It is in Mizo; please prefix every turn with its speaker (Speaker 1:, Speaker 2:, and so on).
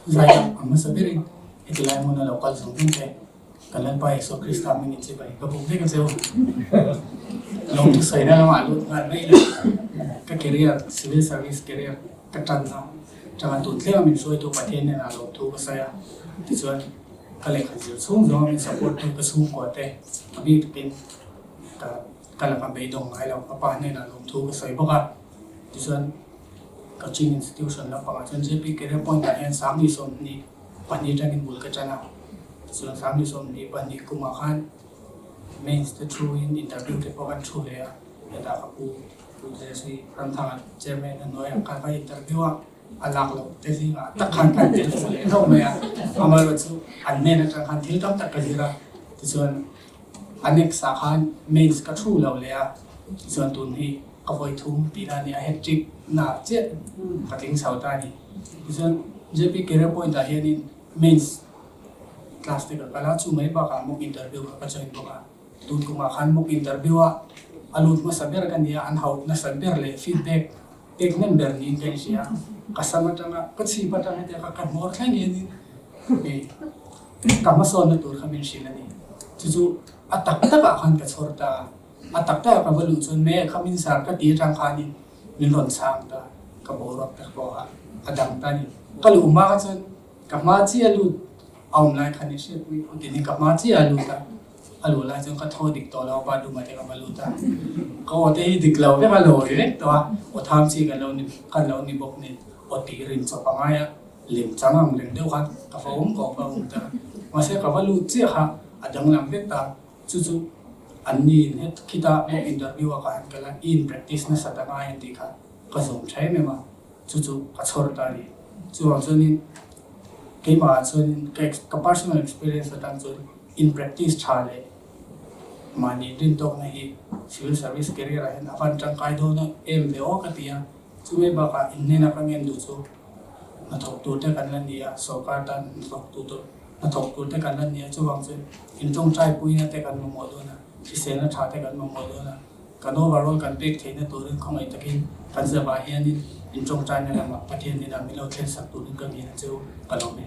Speaker 1: Zai a hmasa berin heti lai hmuna lo kal zawng zawng te kan Lalpa Isua Krista hmingin chibai ka buk vek a cheu. Lawmthu sawina lamah lut nghal mai ila ka career, civil service career ka tanna tanga tun thlenga min hruaitu Pathian hnenah lawmthu ka sawi a. Tichuan ka lehkha zir chhung zawnga min support tu ka chhungkua te a bik takin ka ka laka beidawng ngai lo ka pa hnenah lawmthu ka sawi bawk a. Tichuan coaching institution lampangah chuan JP Career Point ah hian 2022 atangin bul ka tan a, tichuan 2022 kumah khan mains te thu in interview te pawh kan thu ve a, hetah ka pu Pu Jesse Ramthanga chairman a hnuaiah khan ka interview a, a lak loh te zingah tak khan kan tel fuh leh hlauh mai a, amaherawhchu chu an hnen atang khan thil tam tak ka zir a, tichuan a next ah khan mains ka thu lo leh a, tichuan tun hi ka vawi thum tih na a ni a, hat trick na chiah ka tling chho ta a ni. Tichuan JP Career Point ah hianin mains class te ka kal a, chu mai bakah mock interview kha ka join bawk a, tun kumah khan mock interview a a lut hmasa ber ka ni a, an hauh nasa ber leh feedback pek hnem ber niin ka inhria a, ka sam atanga ka chhip atang hetiang kha ka hmawr thleng hianin ka hmasawnna tur kha min hrilh a ni. Chu chu a tak takah khan ka chhawr ta a. A tak takah ka va luh chuan me kha min sar ka ti atang khanin min rawn chhang ta, ka boruak tak pawh a a dang ta a ni. Ka luh hma kha chuan ka hma chiah lut a awm lai khan i hriatpui pawh tinin ka hma chiah a lut a, a luh lai chuan ka thaw dik tawh lo a bathroom ah te ka va lut a, ka aw te hi dik lo vek a lawi vek tawh a, aw tham chi kan lo ni kan lo ni bawk nen aw tih rin chawp a ngai a, lem chang ang reng deuh khan ka va awm ka awm ka awm ta a, mahse ka va lut chiah kha a danglam vek ta. Chu chu an ni in het khita mock interview a ka han kal a, i in practice nasa ta ngai an tih kha ka zawm tha em em a, chu chu ka chhawr ta a ni. Chuvang chuanin keimah ah chuanin ka ka personal experience atang chuan in practice tha leh mahni rintawkna hi civil service career ah hian a van tangkai dawn em ve aw ka ti a, chumai bakah inhnena ka ngen duh chu hnathawk tur te kan la ni a, sorkar tan hnathawk tu tur. Hnathawk tur te kan la ni a, chuvang chuan intawngtai puina te kan mamawh dawn a, hriselna tha te kan mamawh dawn a, kan overall kan pek theihna turin khawngaih takin kan zavah hianin intawngtaina lamah Pathian hnenah min lo thlen sak turin ka ngen a che u, ka lawm e.